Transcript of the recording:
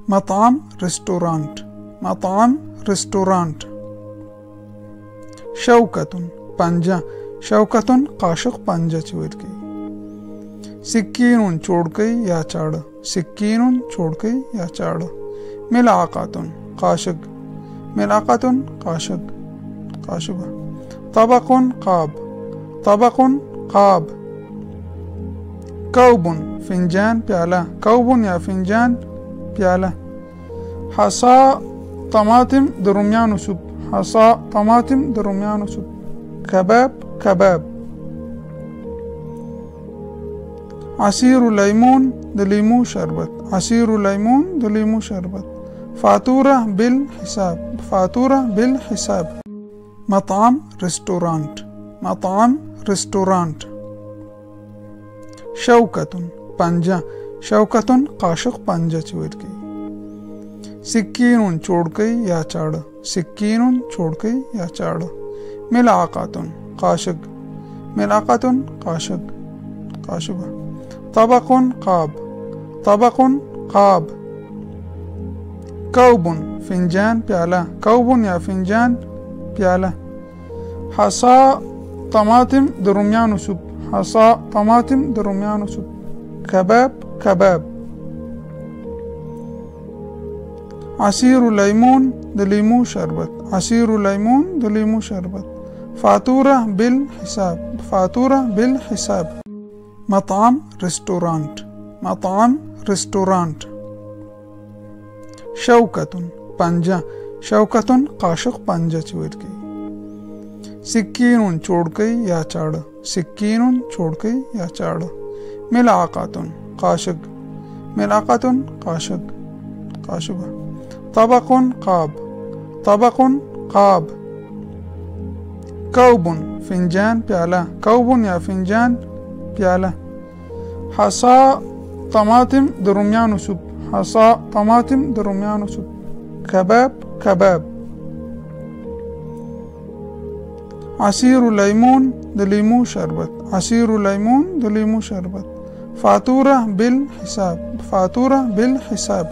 مطعم رستورانت، مطعم رستورانت. شوکة پنجه، شوکة قاشق پنجه چې ویل کېږي. سکین چوړکۍ یا چاړه، سکین چوړکۍ یا چاړه. ملعقة قاشق، ملعقة قاشق قاشقه. طبق قاب، طبق قاب. کوب فنجان پیاله، کوب یا فنجان پیاله. حصا طماطم د رومیانو سوپ، حصا طماطم د رومیانو سوپ. کباب کباب. عصير لیمون د لیمو شربت، عصير لیمون د لیمو شربت. فاتورة بالحساب، فاتورة بالحساب. مطعم رستورانت، مطعم رستورانت. شوکة پنجه، شوکة قاشق پنجه چې ویل کېږي. سکین چوړکۍ یا چاړه، سکین چوړکۍ یا چاړه. ملعقة قاشق، ملعقة قاشق قاشقه. طبق قاب، طبق قاب. کوب فنجان پیاله، کوب یا فنجان پیاله. حصا طماطم د رومیانو سوپ، حصا طماطم د رومیانو سوپ. کباب کباب. عصير لیمون د لیمو شربت، عصير لیمون د لیمو شربت. فاتورة بالحساب، فاتورة بالحساب. مطعم رستورانت، مطعم رستورانت. شوکة پنجه، شوکة قاشق پنجه چې ویل کېږي. سکین چوړکۍ یا چاړه، سکین چوړکۍ یا چاړه. ملعقة قاشق، ملعقة قاشق قاشقه. طبق قاب، طبق قاب. کوب فنجان پیاله، کوب یا فنجان پیاله. حصا طماطم د رومیانو سوپ، حصا طماطم د رومیانو سوپ. کباب کباب. عصير لیمون د لیمو شربت، عصير لیمون د لیمو شربت. فاتورة بالحساب، فاتورة بالحساب.